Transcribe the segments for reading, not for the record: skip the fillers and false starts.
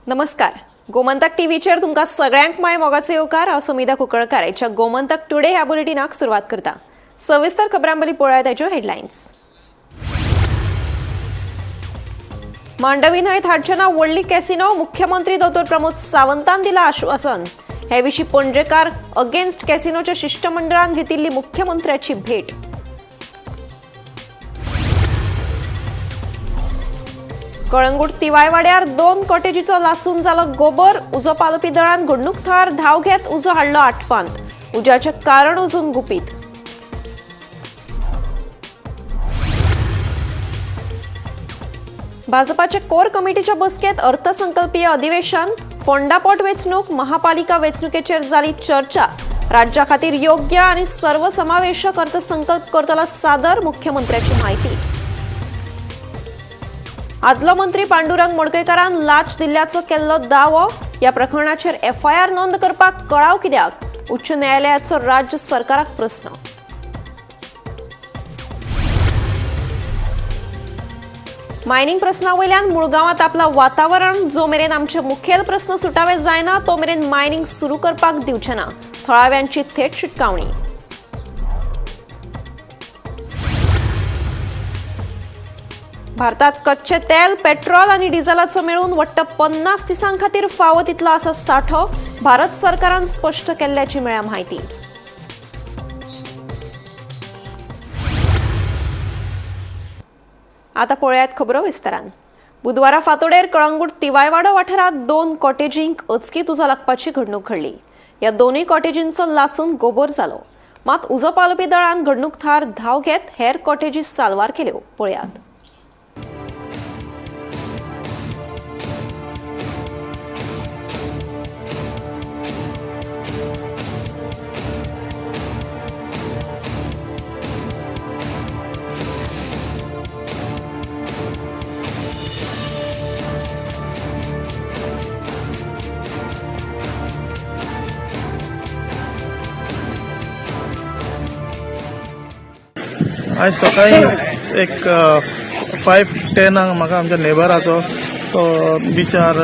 नमस्कार, गोमंतक टीव्हीचेर तुमकां सगळ्यांक माय मोगाचो येवकार. हांव समिधा कुंकळकार आयच्या गोमंतक टुडे ह्या बुलेटिनाक सुरवात करता. सविस्तर खबरांबरी पळोवया ताच्यो हेडलायन्स. मांडवी न्हंयत हाडचे ना व्हडली कॅसिनो, मुख्यमंत्री दोतोर प्रमोद सावंतान दिला आश्वासन. हे विशीं पणजेकार अगेन्स्ट कॅसिनोच्या शिष्टमंडळान घेतिल्ली मुख्यमंत्र्याची भेट. कळंगूट तिवायवाड्यार 2 कॉटेजीचो लासून जालो गोबर. उजो पालोवपी दळान घडणूक थळार धांव घेत उजो हाडलो आटपांत. उज्याचें कारण अजून गुपीत. भाजपाचे कोर कमिटीच्या बसकेत अर्थसंकल्पीय अधिवेशन, फोंडा पोट वेंचणूक, महापालिका वेंचणुकेचेर जाली चर्चा. राज्या खातीर योग्य आनी सर्वसमावेशक अर्थसंकल्प करतलो सादर, मुख्यमंत्र्याची म्हायती. आदलो मंत्री पांडुरंग मडकयकारान लाच दिल्ल्याचो केल्लो दावो. ह्या प्रकरणाचेर एफआयआर नोंद करपाक कळाव कित्याक? उच्च न्यायालयाचो राज्य सरकाराक प्रस्न. मायनिंग प्रस्ना वयल्यान मुळगांवांत आपला वातावरण. जो मेरेन आमचे मुखेल प्रस्न सुटावे जायना तो मेरेन मायनिंग सुरू करपाक दिवचे ना, थळाव्यांची थेट शिटकावणी. भारतात कच्चे तेल, पेट्रोल आनी डिझलाचो मेळून वट्ट 50 दिसां खातीर फावो तितलो आसा सांठो, भारत सरकारान स्पश्ट केल्ल्याची मेळ्ळ्या म्हायती. आता पळयात खबरो विस्तारान. बुधवारा फांतोडेर कळंगूट तिवायवाडो वाठारांत 2 कॉटेजींक अचकीत उजो लागपाची घडणूक घडली. ह्या दोनूय कॉटेजींचो लासून गोबर जालो. मात उजो पालोवपी दळान घडणूक थळार धांव घेत हेर कॉटेजी साल्वार केल्यो. पळयात. आयज सकाळी एक 5:10 म्हाका आमच्या नेबराचो तो बिचार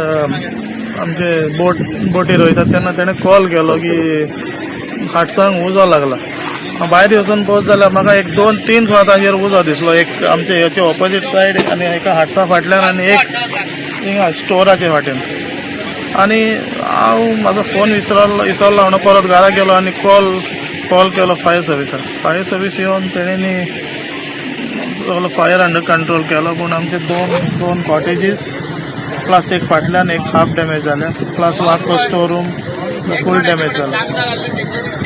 आमचे बोटीर वयता तेन्ना तेणें कॉल केलो की हाटसांक उजो लागला. हांव भायर वचून पळोवत जाल्यार म्हाका 1 2 3 सुवातांचेर उजो दिसलो. एक आमचे हेचे ऑपोजीट सायड आनी एका हाटसा फाटल्यान आनी एक हिंगा स्टोराचे वाटेन. आनी हांव म्हाजो फोन विसरलो म्हणून परत घरा गेलो आनी कॉल केलो फायर सर्विसाक. फायर सर्वीस येवन तेणेंनी सगलो फायर अंडर कंट्रोल केलो. पूण आमचे दोन कॉटेजीस प्लस एक फाटल्यान एक हाफ डॅमेज जाल्या, प्लस आख्खो स्टोर रूम फूल डॅमेज जाला.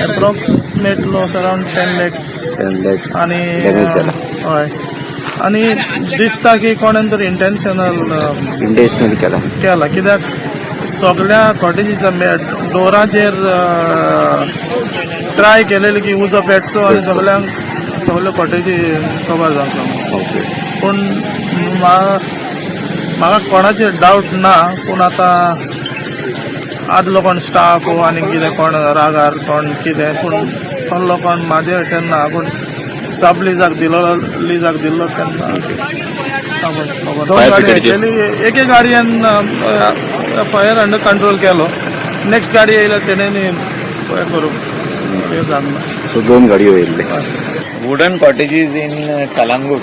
Approximate loss around 10 lakhs. आनी हय, आनी दिसता की कोणेन तरी इंटेन्शनल केला. कित्याक सगळ्या कॉटेजीच्या डोराचेर ट्राय केलेली की उजो पेटचो आनी सगळ्यांक सगळ्यो कॉटेजी कवर जावचो. पूण म्हाका कोणाचेर डावट ना. पूण आतां आदलो कोण स्टाफ आनी कितें कोण रागार कोण कितें, पूण तसलो कोण म्हाजे वटेन ना. पूण सब लिजाक दिल्लो तेन्ना दोन गाडी एक्चुअली एके गाडयेन फायर अंडर कंट्रोल केलो. नेक्स्ट गाडी येयल्या तेणें करूंक जावंक ना. सो 2 गाडयो येयल्ले. वुडन कॉटेजीस इन कलांगूट,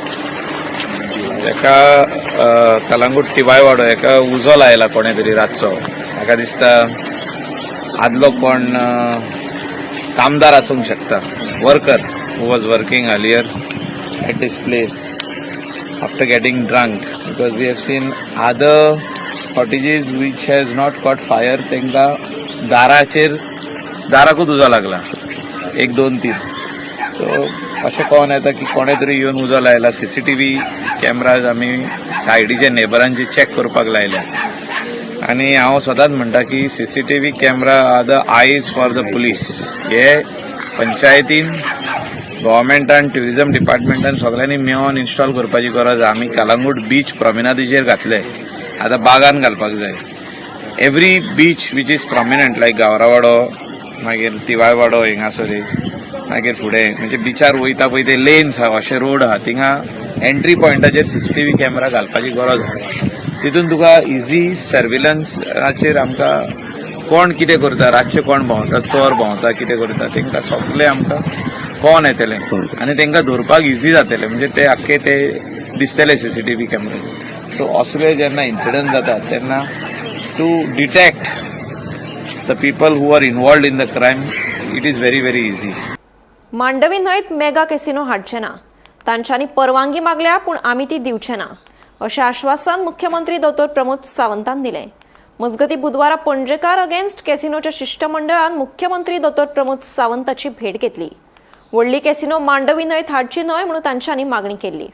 एका कलांगूट तिवायवाडो एका उजो लायला कोणे तरी रातचो. म्हाका दिसता आदलो कोण कामदार आसूंक शकता, worker who was working earlier at this place after getting drunk, because we have seen other cottages which has not caught fire. तांकां दाराकूच उजो लागला 1 2 3. सो अशें कळोन येता की कोणे तरी येवन उजो लायला. सीसीटीव्ही कॅमराज आमी सायडीच्या नेबरांचे चॅक करपाक लायल्या. आनी हांव सदांच म्हणटा की CCTV camera are the eyes for the police. हे पंचायतीन, गव्हर्मेंटान, ट्युरिजम डिपार्टमेंटान सगळ्यांनी मेळोन इन्स्टॉल करपाची गरज आसा. आमी कलांगूट बीच प्रॉमिनादीचेर घातले, आतां बागान घालपाक जाय. Every beach which is prominent like Gavrawado, मागीर तिवायवाडो हिंगासर, मागीर फुडें म्हणजे बिचार वयता पळय ते लेन्स आहा, अशे रोड आहा, थिंगा एंट्री पॉयंटाचेर सीसीटीव्ही कॅमेरा घालपाची गरज आसा. तितून तुका इजी सर्विलन्साचेर आमकां कोण कितें करता, रातचे कोण भोंवता, चोर भोंवता, कितें करता, तांकां सगळें आमकां कोण येतलें आनी तांकां धरपाक इजी जातलें. म्हणजे ते आख्खे ते दिसतले सीसीटीव्ही कॅमेरा. सो असले जेन्ना इन्सिडंट जातात तेन्ना to detect the people who are involved in the crime, it is very very easy. Mandovi न्हंयत mega casino हाडचे ना. तांच्यांनी परवानगी मागल्या, पूण आमी ती दिवचे ना, अशें आश्वासन मुख्यमंत्री दोतोर प्रमोद सावंतान दिलें. मजगतीं, बुधवारा पणजेकार अगेन्स्ट कॅसिनोच्या शिश्टमंडळान मुख्यमंत्री दोतोर प्रमोद सावंताची भेट घेतली. व्हडली कॅसिनो मांडवी न्हंयत हाडची न्हय म्हणून तांच्यांनी मागणी केल्ली.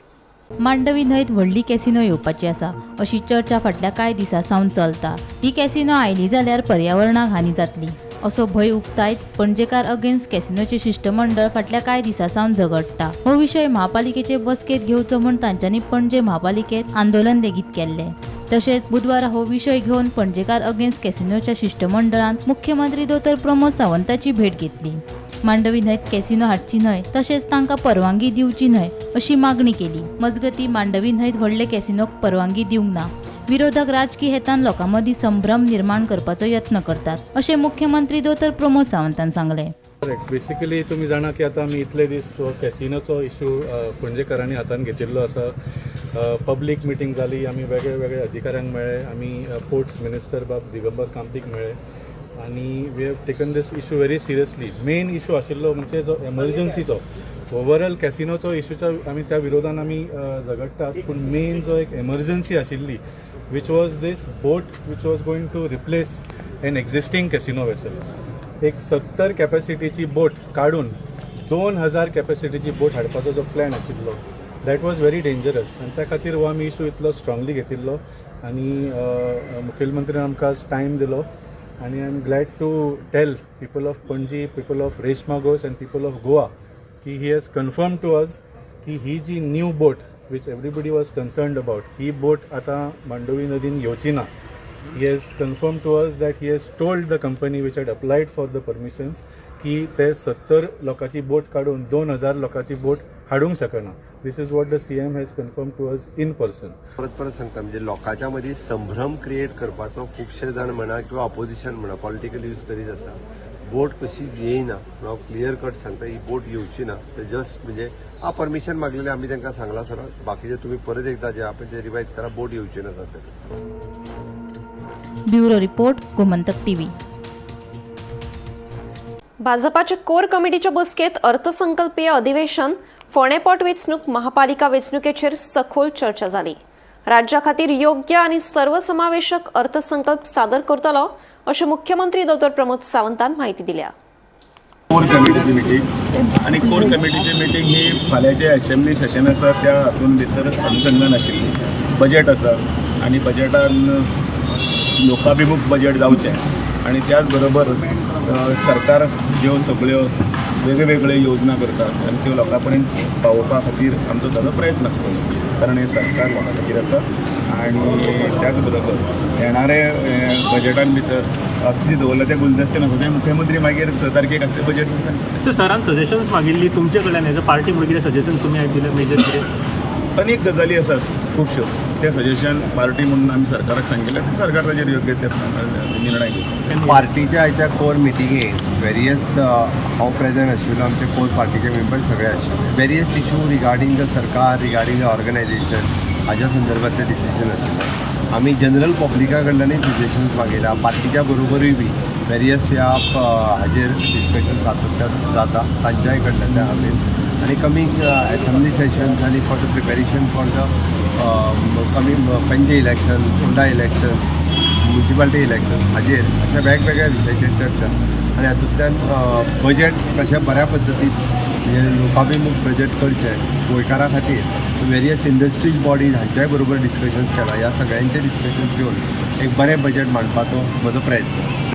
मांडवी न्हंयत व्हडली कॅसिनो येवपाची आसा अशी चर्चा फाटल्या कांय दिसां सावन चलता. ही कॅसिनो आयली जाल्यार पर्यावरणाक हानी जातली असो भंय उक्तायत पणजेकार अगेन्स्ट कॅसिनोचे शिश्टमंडळ फाटल्या कांय दिसां सावन झगडटा. हो विशय म्हापालिकेचे बसकेत घेवचो म्हूण तांच्यांनी पणजे म्हापालिकेत आंदोलन लेगीत केल्लें. तशेंच बुधवारा हो विशय घेवन पणजेकार अगेन्स्ट कॅसिनोच्या शिश्टमंडळान मुख्यमंत्री दोतोर प्रमोद सावंताची भेट घेतली. मांडवी न्हंयत कॅसिनो हाडची न्हय तशेंच तांकां परवानगी दिवची न्हय अशी मागणी केली. मजगतीं, मांडवी न्हंयत व्हडले कॅसिनोक परवानगी दिवंक ना. विरोधक राजकी हेतान लोकां मदीं संभ्रम निर्माण करपाचो यत्न करतात अशें मुख्यमंत्री दोतोर प्रमोद सावंतान सांगलें. करेक्ट. बेसिकली तुमी जाणा की आतां आमी इतले दीस हो कॅसिनोचो इशू पणजेकारांनी हातान घेतिल्लो आसा. पब्लीक मिटींग जाली, आमी वेगळे वेगळे अधिकाऱ्यांक मेळ्ळे, आमी पोर्ट्स मिनिस्टर बाब दिगंबर कामतीक मेळ्ळे आनी we have taken this issue very seriously. Main issue आशिल्लो म्हणजे जो एमर्जन्सीचो, ओवरऑल कॅसिनोचो इशूच्या आमी त्या विरोधान आमी झगडटात, पूण मेन जो एक एमर्जन्सी आशिल्ली, which was this boat which was going to replace an existing casino vessel. एक 70 कॅपॅसिटीची बोट काडून 2000 कॅपॅसिटीची बोट हाडपाचो जो प्लॅन आशिल्लो, that was very dangerous. आनी त्या खातीर हो आमी इशू इतलो स्ट्रांगली घेतिल्लो आनी मुखेलमंत्र्यान आमकां आज टायम दिलो आनी I am glad to tell people of Panaji, people of Reis Magos and people of Goa की he has confirm to us की ही जी new boat which everybody was concerned about, ही बोट आतां मांडवी नदीन येवची ना. He has confirmed to us that he has told the company which had applied for the permissions की ते 70 लोकांची बोट काडून 2000 लोकांची बोट हाडूंक शकना. This is what the CM has confirm to us in person. परत परत सांगता, म्हणजे लोकांच्या मदीं संभ्रम क्रिएट करपाचो खुबशे जाण म्हणा किंवा ऑपोजिशन म्हणा पॉलिटिकल यूज करीत आसा. बोट कशीच येयना पूण हांव क्लियर कट सांगता, ही बोट येवची ना. ते जस्ट म्हणजे परमिशन मागलेले, आमी तांकां सांगलां सर, बाकीचे तुमी परत एकदा जे आपण ते रिवायज करा, बोट येवची ना सध्या. Bureau report, Gomantak TV. भाजपाच्या कोर कमिटीच्या बसकेत अर्थसंकल्पीय अधिवेशन, फोंडें पोट वेंचणूक, महापालिका वेंचणुकेचेर सखोल चर्चा जाली. राज्या खातीर योग्य आनी सर्वसमावेशक अर्थसंकल्प सादर करतलो अशें मुख्यमंत्री दोतोर प्रमोद सावंतान म्हायती दिल्या. कोर कमिटीची मिटींग आनी कोर कमिटीची मिटींग ही फाल्यांचे असेंब्ली सेशन आसा त्या हातून भितर अनुसंधान आशिल्ली. बजेट आसा आनी बजेटान लोकाभिमुख बजेट जावचें आनी त्याच बरोबर सरकार ज्यो सगळ्यो वेगळे वेगळे योजना करतात आनी त्यो लोकां पर्यंत पावोवपा खातीर आमचो ताजो प्रयत्न आसतलो, कारण हें सरकार लोकां खातीर आसा. आनी त्याच बरोबर येणारे बजेटान भितर कितें दवरलां तें गुलदस्ते नासता, तें मुख्यमंत्री मागीर 6 तारखेक आसता बजेट सांगता. सो सरान सजेशन्स मागिल्ली तुमचे कडल्यान, एज अ पार्टी म्हणून कितें सजेशन तुमी दिले मेजर कितें? अनेक गजाली आसात खुबश्यो, ते सजेशन पार्टी म्हणून आमी सरकाराक सांगिल्लें, सरकार ताजेर योग्य ते निर्णय घेतले. पार्टीच्या आयच्या कोर मिटिंगेक वेरियस हांव प्रेजंट आशिल्लो, आमचे कोर पार्टीचे मेंबर सगळे आशिल्ले. वेरियस इशू रिगार्डींग the सरकार, रिगार्डींग the organisation हाज्या संदर्भातले डिसिजन आशिल्ले. आमी जनरल पब्लिका कडल्यानूय सजेशन्स मागयला. पार्टीच्या बरोबरूय बी वेरियस ह्या हाजेर डिस्कशन सातत्यान जाता तांच्याय कडल्यान त्या खातीर. आनी कमींग एसेंब्ली सेशन्स आनी for the preparation for the coming Panaji election, Ponda election, municipality election हाजेर अशा वेगवेगळ्या विशयाचेर चर्चा आनी हातूंतल्यान बजेट कशें बऱ्या पद्दतीन, म्हणजे लोकाभिमुख बजेट करचें गोंयकारां खातीर, वेरियस इंडस्ट्रीज बॉडीज हांच्याय बरोबर डिस्कशन्स केला. ह्या सगळ्यांचे डिस्कशन्स घेवन एक बरें बजेट मांडपाचो म्हजो प्रयत्न.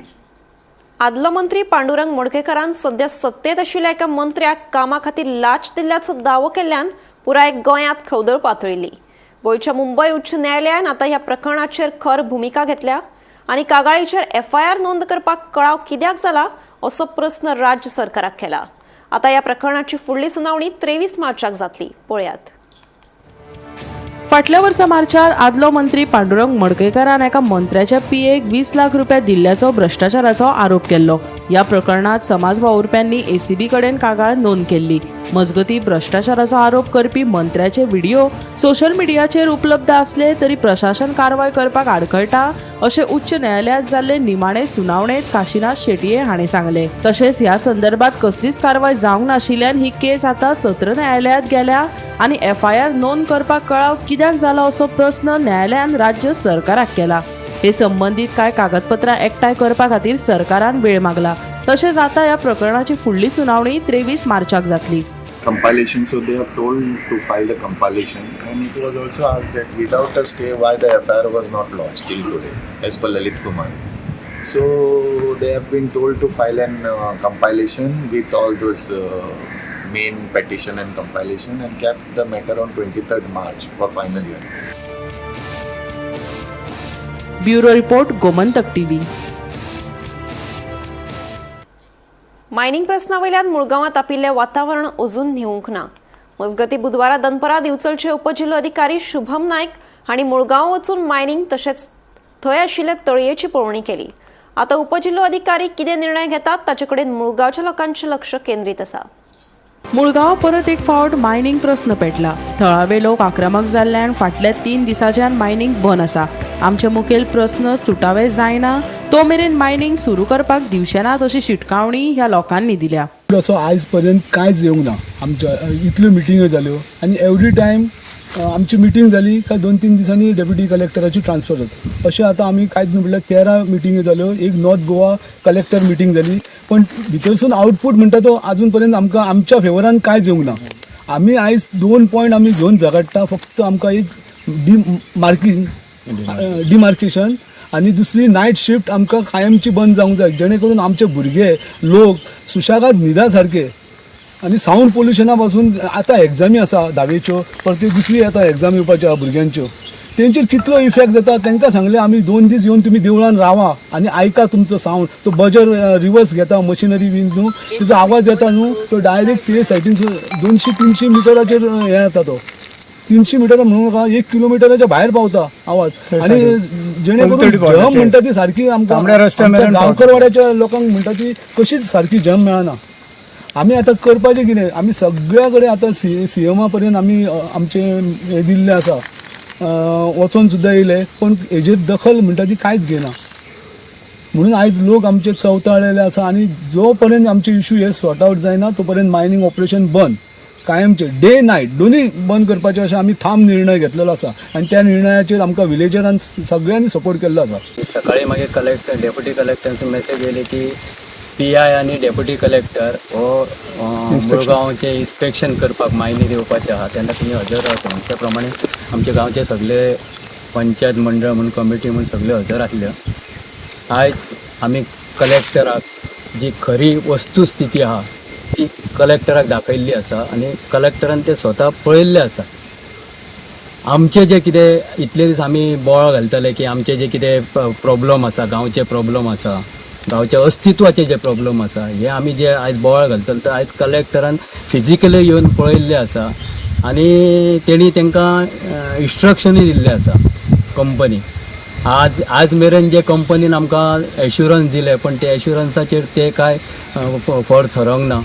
आदलो मंत्री पांडुरंग मोडकेकारान सध्या सत्तेत आशिल्ल्या एका मंत्र्याक कामा खातीर लाच दिल्ल्याचो दावो केल्ल्यान पुराय गोंयांत खवदळ पातळिल्ली. गोंयच्या मुंबय उच्च न्यायालयान आतां ह्या प्रकरणाचेर खर भुमिका घेतल्या आनी कागाळीचेर एफआयआर नोंद करपाक कळाव कित्याक जाला असो प्रस्न राज्य सरकाराक केला. आतां ह्या प्रकरणाची फुडली सुनावणी 23 मार्चाक जातली. पळयात. फाटल्या वर्सा मार्चात आदलो मंत्री पांडुरंग मडकयकारान एका मंत्र्याच्या पीएक 20 लाख रुपया दिल्ल्याचो भ्रश्टाचाराचो आरोप केल्लो. ह्या प्रकरणात समाज वावुरप्यांनी एसीबी कडेन कागाळ नोंद केल्ली. मजगती भ्रश्टाचाराचो आरोप करपी मंत्र्याचे व्हिडिओ सोशल मिडियाचेर उपलब्ध आसले तरी प्रशासन कारवाय करपाक आडखळटा अशें उच्च न्यायालयात जाल्ले निमाणे सुनावणेत काशीनाथ शेटये हांणी सांगले. तशेंच ह्या संदर्भात कसलीच कारवाय जावंक नाशिल्ल्यान ही केस आतां सत्र न्यायालयात गेल्या आनी एफआयआर नोंद करपाक कळाव कित्याक जालो असो प्रस्न न्यायालयान राज्य सरकाराक केला. हे संबंदीत कांय कागदपत्रां एकठांय करपा खातीर सरकारान वेळ मागला. तशेंच आतां ह्या प्रकरणाची फुडली सुनावणी 23 मार्चाक जातली. Compilation, so they have told to file the compilation, and it was also asked that without a stay why the FIR was not lodged till today as per Lalit Kumar. So they have been told to file an compilation with all those main petition and compilation and kept the matter on 23rd March for final hearing. Bureau report, Gomantak TV. Mining प्रस्नावयल्यान मुळगांवांत आपिल्लें वातावरण अजून न्हिवूंक ना. मजगती बुधवारा दनपरां दिवचलचे उपजिल्लोधिकारी शुभम नायक हांणी मुळगांव वचून mining तशेंच थंय आशिल्ले तळयेची पळोवणी केली. आतां उपजिल्लोधिकारी कितें निर्णय घेतात ताचे कडेन मुळगांवच्या लोकांचें लक्ष केंद्रीत आसा. मुळगांव परत एक फावट मायनिंग प्रस्न पेटला. थळावे लोक आक्रमक जाल्ल्यान फाटल्या 3 दिसांच्यान मायनिंग बंद आसा. आमचे मुखेल प्रस्न सुटावे जायना तो मेरेन मायनिंग सुरू करपाक दिवचे नात अशी शिटकावणी ह्या लोकांनी दिल्या. असो आयज पर्यंत कांयच येवंक ना. आमच्या इतल्यो मिटिंग्यो जाल्यो आनी एवरी टायम आमची मिटींग जाली काय 2-3 दिसांनी डेप्युटी कलेक्टराची ट्रान्सफर जाता. अशें आतां आमी कांयच न्हू म्हणल्यार 13 मिटिंग्यो जाल्यो, एक नॉर्थ गोवा कलेक्टर मिटींग जाली, पण भितरसून आउटपूट म्हणटा तो आजून पर्यंत आमकां आमच्या फेवरान कांयच येवंक ना. आमी आयज 2 पॉयंट आमी घेवन झगडटा, फक्त आमकां एक डिमार्केशन आनी दुसरी नायट शिफ्ट आमकां कायमची बंद जावंक जाय, जेणे करून आमचे भुरगे लोक सुशेगाद न्हिदा सारके आनी सावंड पोल्युशना पासून. आतां एग्जामी आसा धावेच्यो, परती दुसरी आतां एग्जाम येवपाच्यो आहा भुरग्यांच्यो, तेंचेर कितलो इफेक्ट जाता. तांकां सांगलें आमी 2 दीस येवन तुमी देवळान रावा आनी आयका तुमचो सावंड, तो बजर रिवर्स घेता मशिनरी बीन न्हू, तेजो आवाज येता न्हू तो डायरेक्ट ते सायडीन 200-300 मिटराचेर हें येता, तो 300 मिटर म्हणून नाका, 1 किलोमिटराच्या भायर पावता आवाज. आनी जेणे करून जम म्हणटा ती सारकी आमकां गांवकरवाड्याच्या लोकांक म्हणटा ती कशीच सारकी जम मेळना. आमी आतां करपाचें कितें, आमी सगळ्या कडेन आतां सीएमा पर्यंत आमी आमचें हें दिल्लें आसा, वचोन सुद्दां येयले, पूण हेजेर दखल म्हणटा ती कांयच घेयना. म्हणून आयज लोक आमचे चवताळलेले आसा आनी जो पर्यंत आमचे इशू हे सॉर्ट आवट जायना तो पर्यंत मायनींग ऑपरेशन बंद, कायमचे डे नायट दोनूय बंद करपाचे अशें आमी ठाम निर्णय घेतलेलो आसा आनी त्या निर्णयाचेर आमकां विलेजरान सगळ्यांनी सपोर्ट केल्लो आसा. सकाळी मागीर कलेक्टर डेप्युटी कलेक्टरांचो मेसेज येयली की पीआय आनी डेप्युटी कलेक्टर हो मुळगांवचें इन्स्पेक्शन करपाक मायनीर येवपाचें आहा, तेन्ना तुमी हजर रावचें. त्या प्रमाणे आमच्या गांवचे सगळे पंचायत मंडळ म्हूण कमिटी म्हूण सगळे हजर आसले. आयज आमी कलेक्टराक जी खरी वस्तुस्थिती आहा ती कलेक्टराक दाखयल्ली आसा आनी कलेक्टरान ते स्वता पळयल्लें आसा. आमचे जे कितें इतले दीस आमी बोवाळ घालताले की आमचे जे कितें प्रॉब्लम आसा, गांवचे प्रॉब्लम आसा, गांवच्या अस्तित्वाचे जे प्रॉब्लम आसा, हे आमी जे आयज बोवाळ घालतले तर आयज कलेक्टरान फिजिकली येवन पळयल्लें आसा आनी तेणी तांकां इन्स्ट्रक्शनूय दिल्लें आसा कंपनी. आज मेरेन जे कंपनीन आमकां एश्युरन्स दिले पण ते एश्युरन्साचेर ते कांय फर थरोंक ना,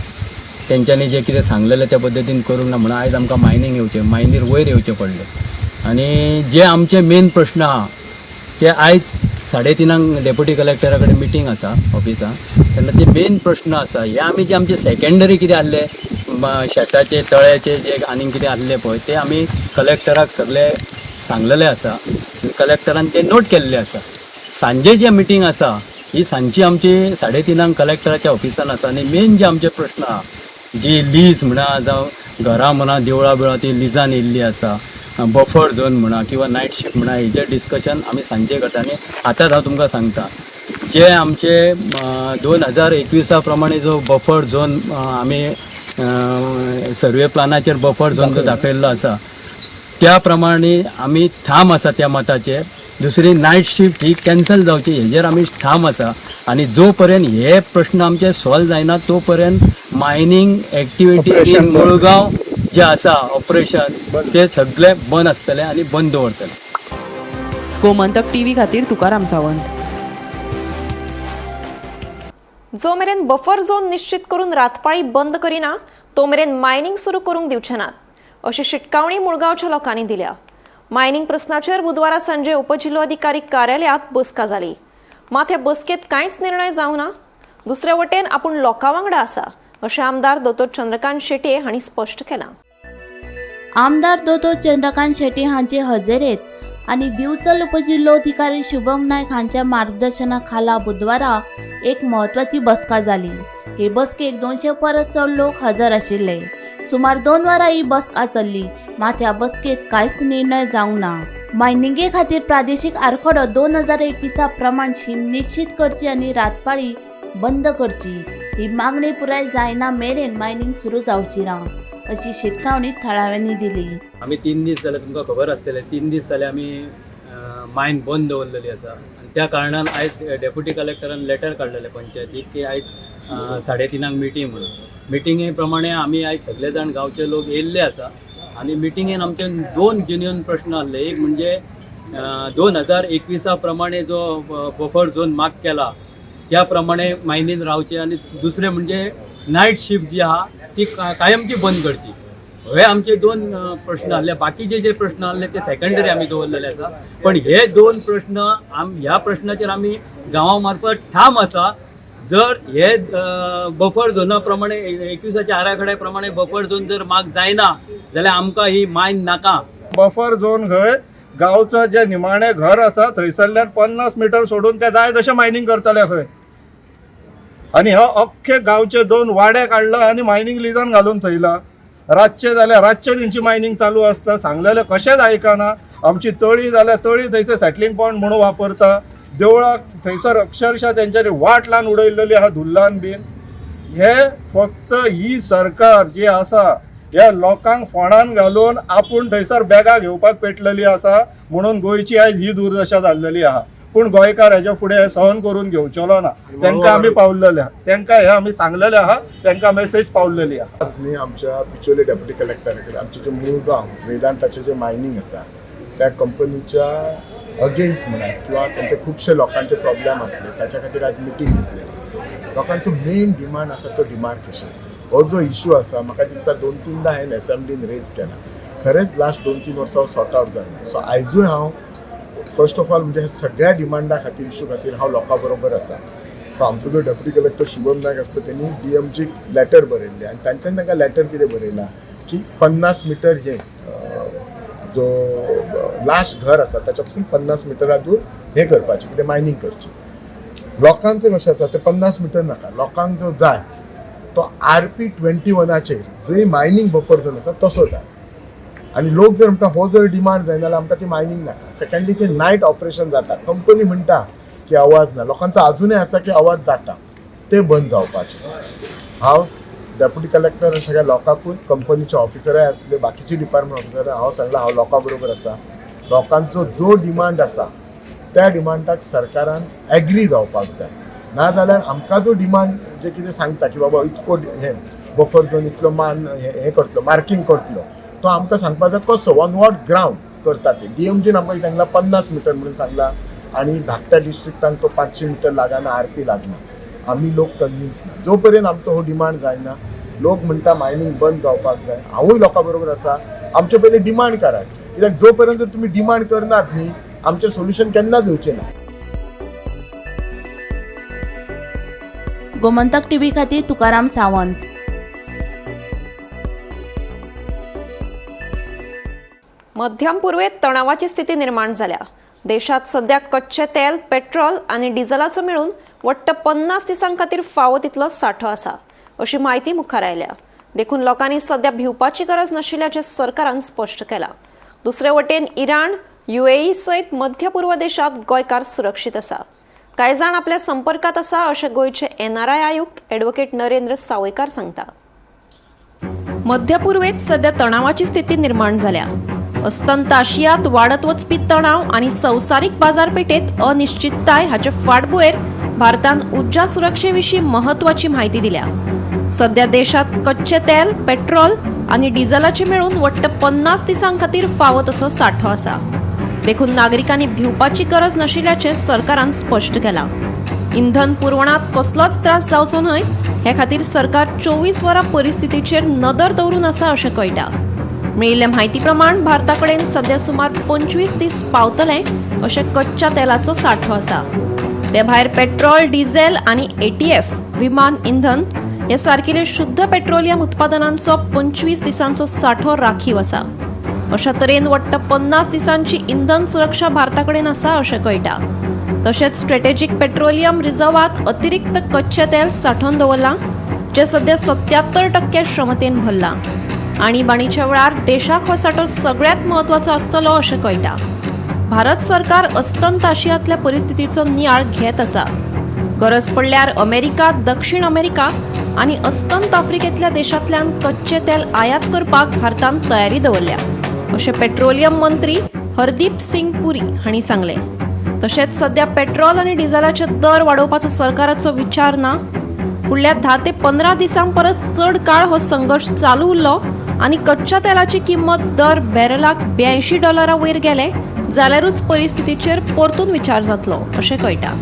तेंच्यांनी जें कितें सांगलेलें त्या पद्दतीन करूंक ना म्हणून आयज आमकां मायनींग येवचें, मायनीर वयर येवचें पडलें. आनी जे आमचे मेन प्रश्न आहा ते आयज 3:30 डेप्युटी कलेक्टरा कडेन मिटींग आसा ऑफिसान, तेन्ना ते मेन प्रश्न आसा हे आमी जे आमचे सेकेंडरी कितें आहले शेताचे तळ्याचे जे आनीक कितें आहले पळय ते आमी कलेक्टराक सगळे सांगलेले आसा, कलेक्टरान ते नोट केल्ले आसा. सांजे जे मिटींग आसा ही सांजची आमची 3:30 कलेक्टराच्या ऑफिसान आसा आनी मेन जे आमचे प्रश्न आहा जी लीज म्हणा जावं घरां म्हणा देवळां बिळां ती लिजान येयल्ली आसा, बफर झोन म्हणा किंवा नायट शिफ्ट म्हणा, हेजेर डिस्कशन आमी सांजे करता. आनी आतांच हांव तुमकां सांगता जे आमचे 2021 प्रमाणे जो बफर झोन आमी सर्वे प्लानाचेर बफर झोन जो दाखयल्लो आसा त्या प्रमाणे आमी ठाम आसा त्या मताचेर. दुसरी नायट शिफ्ट ही कॅन्सल जावची हेजेर आमी ठाम आसा आनी जो पर्यंत हे प्रश्न आमचे सॉल्व जायना तो पर्यंत मायनींग एक्टिविटी इन मुळगांव जे आसा ऑपरेशन ते सगळे बंद आसतले आनी बंद दवरतले. गोमंतक टीव्ही खातीर तुकाराम सावंत. जो मेरेन बफर झोन निश्चित करून रातपाळी बंद करिना तो मेरेन मायनिंग सुरू करूंक दिवचे नात अशी शिटकावणी मुळगांवच्या लोकांनी दिल्या. मायनिंग प्रस्नाचेर बुधवारा सांजे उपजिल्होधिकारी कार्यालयात बसका जाली. मात हे बसकेत कांयच निर्णय जावंक ना. दुसरे वटेन आपूण लोकां वांगडा आसा अशें आमदार दोतोर चंद्रकांत शेट्ये हांणी स्पश्ट केलां. आमदार दोतोर चंद्रकांत शेट्ये हांचे हजेरेत आनी दिवचल उपजिल्होधिकारी शुभम नायक हांच्या मार्गदर्शना खाला बुधवारा एक म्हत्वाची बसका जाली. हे बसकेक 200 परस चड लोक हजर आशिल्ले. सुमार 2 वरां ही बसका चल्ली, मात ह्या बसकेत कांयच निर्णय जावंक ना. मायनिंगे खातीर प्रादेशीक आरखडो 2021 प्रमाण शीम निश्चित करची आनी रातपाळी बंद करची ही मागणी पुराय जायना मेरेन मायनिंग सुरू जावची ना अशी शिटकावणी थळाव्यांनी दिली. आमी 3 दीस जाले, तुमकां खबर आसतलें, 3 दीस जाले आमी मायन बंद दवरलेली आसा आनी त्या कारणान आयज डेप्युटी कलेक्टरान लेटर काडलेलें पंचायतीक की आयज 3:30 मिटींग म्हणून. मिटिंगे प्रमाणे आमी आयज सगळे जाण गांवचे लोक येयल्ले आसा आनी मिटिंगेन आमचे 2 जेन्युन प्रश्न आसले. एक म्हणजे 2021 प्रमाणे जो बफर झोन मार्क केला त्या प्रमाणे मायनीन रावचे आनी दुसरें म्हणजे नायट शिफ्ट जी आहा ती कायमची बंद करची. हे आमचे 2 प्रश्न आसले. बाकीचे जे प्रश्न आसले ते सेकंडरी आमी दवरलेले आसा, पण हे 2 प्रश्न ह्या प्रश्नाचेर आमी गांवा मार्फत ठाम आसा. जर हे बफर झोना प्रमाणे 21 आराखड्या प्रमाणे बफर झोन जर माग जायना जाल्यार आमकां ही मायन नाका. बफर झोन खंय गांवचो जे निमाणें घर आसा थंयसरल्यान 50 मिटर सोडून ते जाय तशें मायनींग करतले खंय. आनी हो अख्खे गांवचे 2 वाडे काडला आनी मायनींग लिजान घालून थंयला. रातचे जाल्यार रातचे तेंची मायनींग चालू आसता, सांगलेलें कशेंच आयकना. आमची तळी जाल्यार तळी थंयसर सेटलींग पॉयंट म्हणून वापरता. देवळाक थंयसर अक्षरशः तेंच्यांनी वाट लावन उडयल्लेली आहा धुल्लान बीन. हे फक्त ही सरकार जी आसा ह्या लोकांक फोंडान घालून आपूण थंयसर बॅगां घेवपाक पेटलेली आसा म्हणून गोंयची आयज ही दुर्दशा जाल्लेली आहा. पूण गोंयकार हेच्या फुडें सहन करून घेवचेलो ना. तांकां आमी पावलेले आहा, तांकां हे आमी सांगलेले आहा, तांकां मेसेज पावलेली आहा. आज न्ही आमच्या बिचोले डेप्युटी कलेक्टरा कडेन आमचे जे मुळगांव वेदांताचें जें मायनींग आसा त्या कंपनीच्या अगेन्स्ट म्हणात किंवा तांचे खुबशे लोकांचे प्रॉब्लेम आसले ताच्या खातीर आज मिटींग घेतलेली. लोकांचो मेन डिमांड आसा तो डिमार्केशन. हो जो इशू आसा म्हाका दिसता 2-3 हांवें एसेंब्लीन रेज केला, खरेंच लास्ट 2-3 वर्सां सॉर्ट आवट जायना. सो आयजूय हांव फर्स्ट ऑफ ऑल म्हणजे सगळ्या डिमांडा खातीर इशू खातीर हांव लोकां बरोबर आसा. सो आमचो जो डेप्युटी कलेक्टर शुभम नायक आसलो तेणी DMG letter बरयल्लें आनी तांच्यान तांकां लेटर कितें बरयलां की 50 मिटर हे जो लास्ट घर आसा ताच्या पासून 50 मिटरा दूर हें करपाचें कितें मायनींग करची. लोकांचें कशें आसा तें 50 मिटर नाका, लोकांक जो जाय तो RP 21 जंय मायनींग बफर झोन आसा तसो जाय. आनी लोक जर म्हणटा हो जर डिमांड जायना जाल्यार आमकां ती मायनींग नाका. सेकंडली जे नायट ऑपरेशन जाता, कंपनी म्हणटा की आवाज ना, लोकांचो आजुनूय आसा की आवाज जाता, ते बंद जावपाचे. हांव डेप्युटी कलेक्टर आनी सगळ्या लोकांकूय, कंपनीचे ऑफिसरय आसले, बाकीचे डिपार्टमेंट ऑफिसर, हांव सांगलां हांव लोकां बरोबर आसा. लोकांचो जो डिमांड आसा त्या डिमांडाक सरकारान एग्री जावपाक जाय, नाजाल्यार आमकां जो डिमांड जे कितें सांगता की बाबा इतको हें बफर झोन इतलो मान हें करतलो, मार्कींग करतलो, तो आमकां सांगपाक जाय कसो ऑन what ground करता ते. DMG आमकां सांगला 50 मिटर म्हणून सांगला आनी धाकट्या डिस्ट्रिक्टान तो 500 मिटर लागना, RP लागना. आमी लोक कन्विन्स ना. जो पर्यंत आमचो हो डिमांड जायना, लोक म्हणटा मायनींग बंद जावपाक जाय, हांवूय लोकां बरोबर आसा. आमचे पयलीं डिमांड करात, कित्याक जो पर्यंत जर तुमी डिमांड करनात न्ही आमचें सोल्युशन केन्नाच येवचें ना. गोमंतक टीव्ही खातीर तुकाराम सावंत. मध्यम पूर्वेत तणावाची स्थिती निर्माण जाल्या. देशात सध्या कच्चे तेल, पेट्रोल आनी डिझलाचो मेळून वट्ट 50 दिसां खातीर फावो तितलो सांठो आसा अशी म्हायती मुखार आयल्या. देखून लोकांनी सध्या भिवपाची गरज नाशिल्ल्याचें सरकारान स्पश्ट केलां. दुसरे वटेन इराण, UAE सयत मध्य पूर्व देशात गोंयकार सुरक्षीत आसा. कांय जाण आपल्या संपर्कात आसा अशें गोंयचे NRI आयुक्त ॲडव्होकेट नरेंद्र सावयकार सांगता. मध्य पूर्वेत सध्या तणावाची स्थिती निर्माण जाल्या. अस्तंत आशियात वाडत वचपी तणाव आनी संवसारीक बाजारपेठेत अनिश्चितताय हाचे फाटभुंयेर भारतान ऊर्जा सुरक्षे विशीं महत्वाची म्हायती दिल्या. सध्या देशात कच्चे तेल, पेट्रोल आनी डिझलाचे मेळून वट्ट 50 दिसां खातीर फावो तसो सांठो आसा. देखून नागरिकांनी भिवपाची गरज नाशिल्ल्याचें सरकारान स्पश्ट केलां. इंधन पुरवणांत कसलोच त्रास जावचो न्हय हे खातीर सरकार 24 वरां परिस्थितीचेर नदर दवरून आसा अशें कळटा. मेळिल्ले म्हायती प्रमाण भारता कडेन सध्या सुमार 25 दीस पावतले अशें कच्च्या तेलाचो सांठो आसा. ते भायर पेट्रोल, डिझेल आनी ATF विमान इंधन हे सारकिले शुद्ध पेट्रोलियम उत्पादनांचो 25 दिसांचो सांठो राखीव आसा. अशा तरेन वट्ट 50 दिसांची इंधन सुरक्षा भारता कडेन आसा अशें कळटा. तशेंच स्ट्रॅटेजीक पेट्रोलियम रिझर्वात अतिरिक्त कच्चें तेल सांठोवन दवरलां, जें सध्या 77% क्षमतेन भरलां. आणीबाणीच्या वेळार देशाक हो सांठो सगळ्यांत म्हत्वाचो आसतलो अशें कळटा. भारत सरकार अस्तंत आशियांतल्या परिस्थितीचो नियाळ घेत आसा. गरज पडल्यार अमेरिका, दक्षिण अमेरिका आनी अस्तंत आफ्रिकेंतल्या देशांतल्यान कच्चें तेल आयात करपाक भारतान तयारी दवरल्या अशें पेट्रोलियम मंत्री हरदीप सिंग पुरी हांणी सांगलें. तशेंच सध्या पेट्रोल आनी डिझेलाचे दर वाडोवपाचो सरकाराचो विचार ना. फुडल्या 10 ते 15 दिसां परस चड काळ हो संघर्श चालू उरलो आनी कच्च्या तेलाची किंमत दर बॅरलाक $82 वयर गेले जाल्यारूच परिस्थितीचेर परतून विचार जातलो अशें कळटा.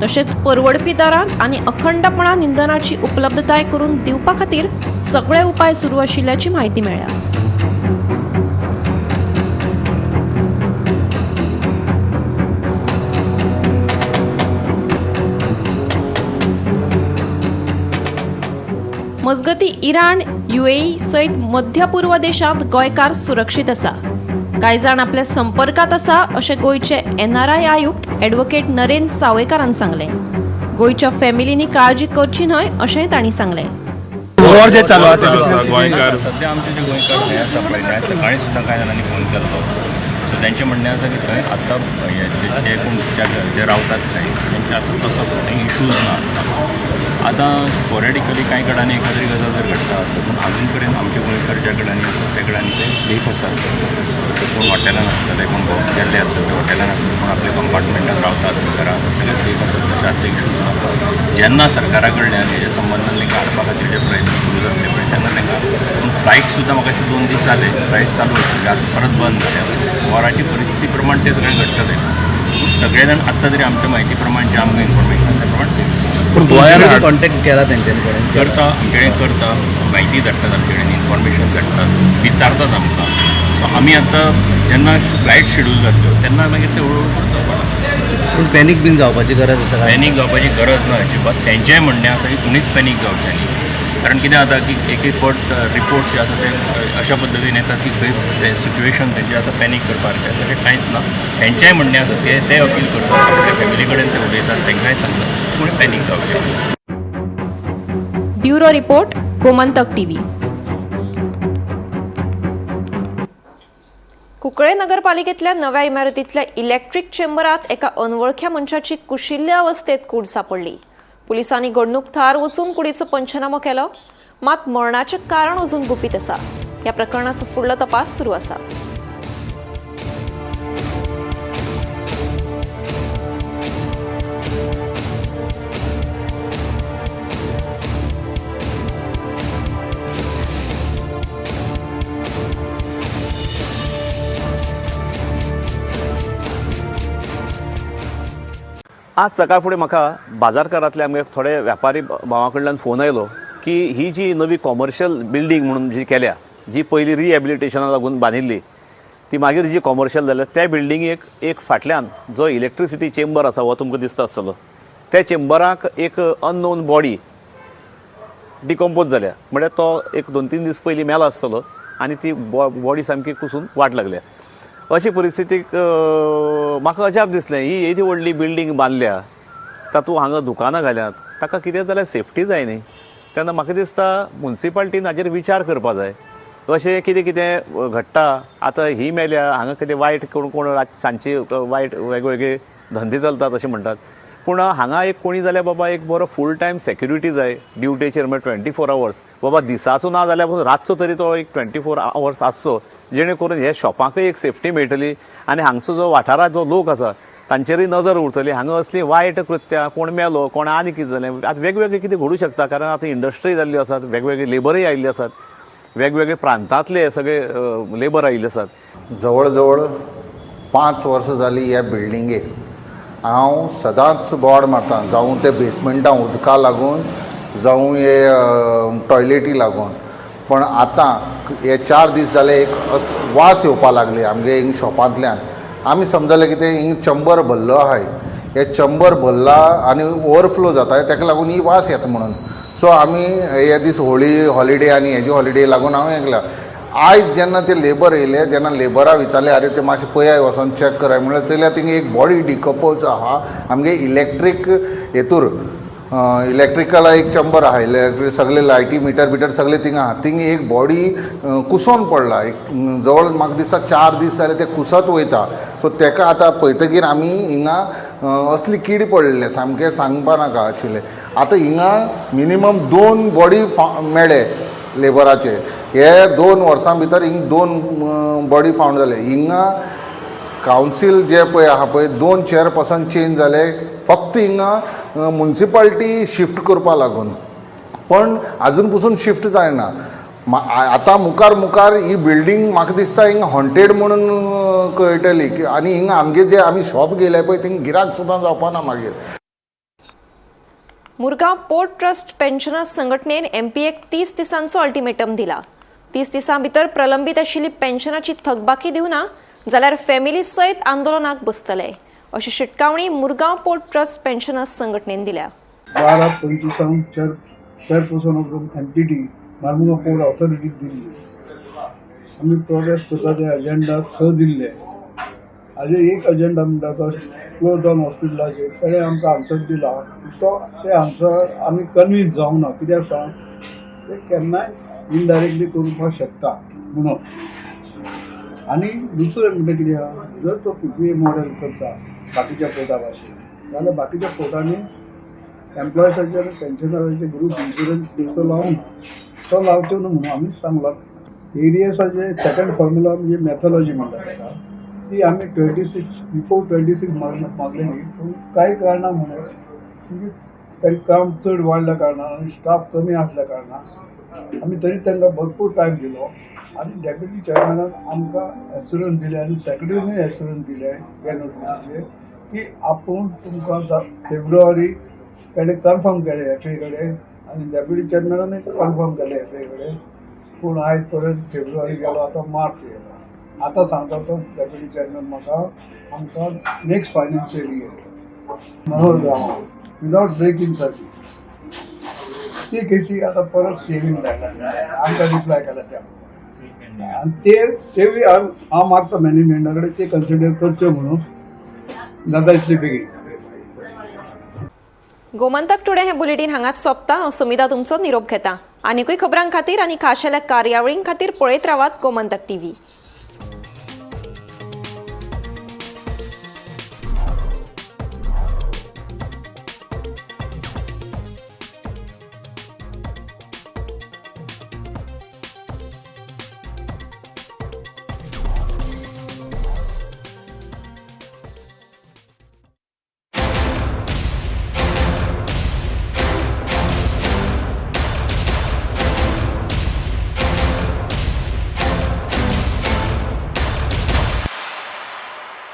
तशेंच परवडपी दरांत आनी अखंडपणान इंधनाची उपलब्धताय करून दिवपा खातीर सगळे उपाय सुरू आशिल्ल्याची म्हायती मेळ्ळ्या. मजगती इराण, UAE सयत मध्य पूर्व देशांत गोंयकार सुरक्षीत आसा. कांय जाण आपल्या संपर्कांत आसा अशें गोंयचे NRI आयुक्त ॲडव्होकेट नरेंद्र सावयकारान सांगलें. गोंयच्या फॅमिलींनी काळजी करची न्हय अशेंय तांणी सांगलें. गोंयकार सध्या आमचे जे गोंयकार हे आसा पळय, ते सकाळी सुद्दां कांय जाणांनी फोन केल्लो. सो तेंचें म्हणणें आसा की थंय आतां जे कोण जे रावतात थंय तेंचे आतां तसो खंय इशूज ना. आतां स्पोरेडिकली कांय कडेन एखाद्री गजाल जर घडटा आसत, पूण अजून पर्यंत आमचे गोंयकार ज्या कडेन आसात त्या कडेन ते सेफ आसात. कोण हॉटेलान आसतले, कोण गेल्ले आसत ते हॉटेलान आसत, कोण आपल्या कंपार्टमेंटान रावता आसत, घरा आसत, सगळे सेफ आसत. तशें आतां इशूज ना. जेन्ना सरकारा कडल्यान हेजे संबंदान तांकां हाडपा खातीर जे प्रयत्न सुरू जातले पळय तेन्ना तांकां, पूण फ्लायट सुद्दां म्हाका दिसता 2 दीस जाले फ्लायट चालू आशिल्ली, आतां परत बंद जाल्या. वॉराची परिस्थिती प्रमाण तें सगळें घडटलें. पूण सगळे जाण आत्तां तरी आमच्या म्हायती प्रमाण जें आमकां इन्फॉर्मेशन त्या प्रमाण सेफ आसा. पूण गोंयांत कॉन्टॅक्ट केला तेंच्यानी करता, आमचे कडेन करता, म्हायती धाडटात, आमचे कडेन इन्फॉर्मेशन धाडटात, विचारतात आमकां. सो आमी आतां जेन्ना फ्लायट शेड्यूल जातल्यो तेन्ना मागीर ते हळूहळू करता. पूण पॅनीक बीन जावपाची गरज आसा? पॅनीक जावपाची गरज ना अजिबात. तेंचेंय म्हणणें आसा की कोणीच पॅनीक जावचें न्ही. कारण कितें जाता की एक एक फावट रिपोर्ट्स जे आसा ते अशा पद्दतीन येतात की खंय ते सिट्युएशन तेंचें आसा पॅनीक करपाक, तशें कांयच ना. तेंचेंय म्हणणें आसा ते अपील करतात, आपल्या फॅमिली कडेन ते उलयतात, तांकांय सांगतात कोणी पॅनीक जावचें. Bureau report, Gomantak TV. Cuncolim नगरपालिकेतल्या नव्या इमारतीतल्या इलेक्ट्रीक चेंबरात एका अनवळख्या मनशाची कुशिल्ल्या अवस्थेत कूड सापडली. पुलिसांनी घडणूक थळार वचून कुडीचो पंचनामो केलो, मात मरणाचें कारण अजून गुपीत आसा. ह्या प्रकरणाचो फुडलो तपास सुरू आसा. आज सकाळ फुडें म्हाका बाजारकारांतले आमगे थोडे व्यापारी भावां कडल्यान फोन आयलो की ही जी नवी कॉमर्शियल बिल्डींग म्हणून जी केल्या, जी पयलीं रिहॅबिलिटेशनाक लागून बांदिल्ली, ती मागीर जी कॉमर्शियल जाल्या त्या बिल्डिंगेक एक फाटल्यान जो इलेक्ट्रिसिटी चेंबर आसा हो तुमकां दिसता आसतलो, त्या चेंबराक एक अननोन बॉडी डिकम्पोज जाल्या. म्हळ्यार तो एक 2-3 दीस पयलीं मेला आसतलो आनी ती बॉडी सामकी कुसून वाट लागल्या. अशी परिस्थितीक म्हाका अजाप दिसलें, ही येदी व्हडली बिल्डींग बांदल्या, तातूंत हांगा दुकानां घाल्यात, ताका कितें जाल्यार सेफ्टी जाय न्ही. तेन्ना म्हाका दिसता मुन्सिपाल्टीन हाजेर विचार करपा जाय. अशें कितें कितें घडटा आतां, ही मेल्या हांगा कितें वायट कोण कोण सांजची वायट वेगवेगळे धंदे चलतात अशें म्हणटात, पूण हांगा एक कोणी जाल्यार बाबा एक बरो फूल टायम सेक्युरिटी जाय ड्युटेचेर, म्हळ्यार 24 आवर्स बाबा दिसाचो ना जाल्यार पूण रातचो तरी तो एक 24 आवर्स आसचो, जेणे करून हे शॉपांकय एक सेफ्टी मेळटली आनी हांगचो जो वाठाराचो लोक आसा तांचेरूय नजर उरतली. हांगा असली वायट कृत्यां, कोण मेलो, कोण आनी कितें जालें, आतां वेगवेगळें कितें घडूं शकता, कारण आतां इंडस्ट्री जाल्ल्यो आसात, वेगवेगळे लेबरूय आयिल्ले आसात, वेगवेगळे प्रांतांतले सगळे लेबर आयिल्ले आसात. जवळ जवळ 5 वर्सां जालीं ह्या बिल्डिंगेक हांव सदांच बोवाळ मारता, जावं ते बेसमेंटां उदका लागून, जावं हे टॉयलेटी लागून. पण आतां हे 4 दीस जाले एक वास येवपा लागली आमगे हिंग शॉपांतल्यान. आमी समजले की ते हिंग चंबर भरलो आहाय, हे चंबर भरला आनी ओवरफ्लो जाता, ताका लागून ही वास येता म्हणून. सो आमी हे दीस होळी हॉलिडे आनी हेजी हॉलिडे लागून हांव येयला. आयज जेन्ना ते लेबर येयले, जेन्ना लेबरा विचारले, आरे ते मातशें पळयाय वचोन चॅक कराय म्हणल्यार, चोयल्यार थिंगा एक बॉडी डिकम्पोज आहा आमगे इलेक्ट्रीक हेतूर, इलेक्ट्रिकल एक चंबर आहा, इलेक्ट्रीक सगळे लायटी मिटर बिटर सगळे थिंगा आहा. थिंगा एक बॉडी कुसोन पडला, एक जवळ म्हाका दिसता 4 दीस जाले ते कुसत वयता. सो तेका आतां पळयतकीर आमी हिंगा असली किडी पडलेले सामकें सांगपा नाका आशिल्लें. आतां हिंगा मिनिमम 2 बॉडी मेळ्ळे लेबराचे, हे 2 वर्सां भितर हिंग 2 बॉडी फावंड जाले. हिंगा कावन्सील जे पळय आहा पळय 2 चेअरपर्सन चेंज जाले, फक्त हिंगा मुन्सिपाल्टी शिफ्ट करपा लागून, पण आजून पसून शिफ्ट जायना. आतां मुखार मुखार ही बिल्डींग म्हाका दिसता हिंगा हॉन्टेड म्हणून कळटली की, आनी हिंगा आमगे जे आमी शॉप घेयले पळय थिंगा गिराक सुद्दां जावपा ना मागीर. मुरगांव पोर्ट ट्रस्ट पेन्शनर्स संघटनेन एमपीएक 30 दिसांचो अल्टिमेटम दिला. 30 दिसां भितर प्रलंबीत आशिल्ली पेन्शनाची थकबाकी दिवना जाल्यार फॅमिली सयत आंदोलनाक बसतले, अशी शिटकावणी मुरगांव पोर्ट ट्रस्ट पेन्शनर्स संघटनेन दिल्या. 12/25 chairperson of MPT Marmugao port ऑथॉरिटीक दिल्ली. आमी प्रोग्रेस करता ते एजेंडा 6 दिल्ले. हाजे एक एजेंडा म्हणटा तो क्लोज डावन हॉस्पिटलाचेर ताणें आमकां आन्सर दिला, तो ते आन्सर आमी कन्विन्स जावंक ना. कित्याक सांग, ते केन्नाय इनडायरेक्टली करूपाक शकता म्हणून. आनी दुसरें म्हणटा कितें आहा, जर तो PPA model करता बाकीच्या पोर्टा भाशेन जाल्यार बाकीच्या पोर्टांनी एम्प्लॉयसाचे आनी पेन्शनराचे ग्रूप इन्शुरन्स दिवचो लावना, तो लावचो न्हू म्हणून आमी सांगला. एरियसाचे सेकंड फॉर्म्युला म्हणजे मॅथोलॉजी म्हणटा ताका, ती आमी 26 बिफोर 26 मागलेली, पूण कांय कारणां म्हणून म्हणजे तांकां काम चड वाडल्या कारणान आनी स्टाफ कमी आसल्या कारणान आमी तरी तांकां भरपूर टायम दिलो. आनी डेप्युटी चेअरमॅनान आमकां एश्युरन्स दिले आनी सेक्रेटरीनूय एश्युरन्स दिले ह्या नोटिसीचेर की आपूण तुमकां फेब्रुवारी ताणें कन्फर्म केलें एफ ए कडेन आनी डेप्युटी चेअरमॅनानूय कन्फर्म केलें एफ ए कडेन. पूण आयज पर्यंत फेब्रुवारी गेलो, आतां मार्च गेलो. आतां सांगता तो डेप्युटी चेअरमॅन म्हाका आमकां next financial year Manohar Gama without break in service ती केसी आतां परत सेवींग जायना आमकां रिप्लाय केला त्या. आनी ते हांव मागता मॅनेजमेंटा कडेन ते कन्सिडर करचे म्हणून जाता इतले बेगीन. गोमंतक टुडे हे बुलेटीन हांगाच सोंपता. हांव सुमिता तुमचो निरोप घेता. आनीकूय खबरां खातीर आनी खाशेल्या कार्यावळीं खातीर पळयत रावात गोमंतक टीव्ही.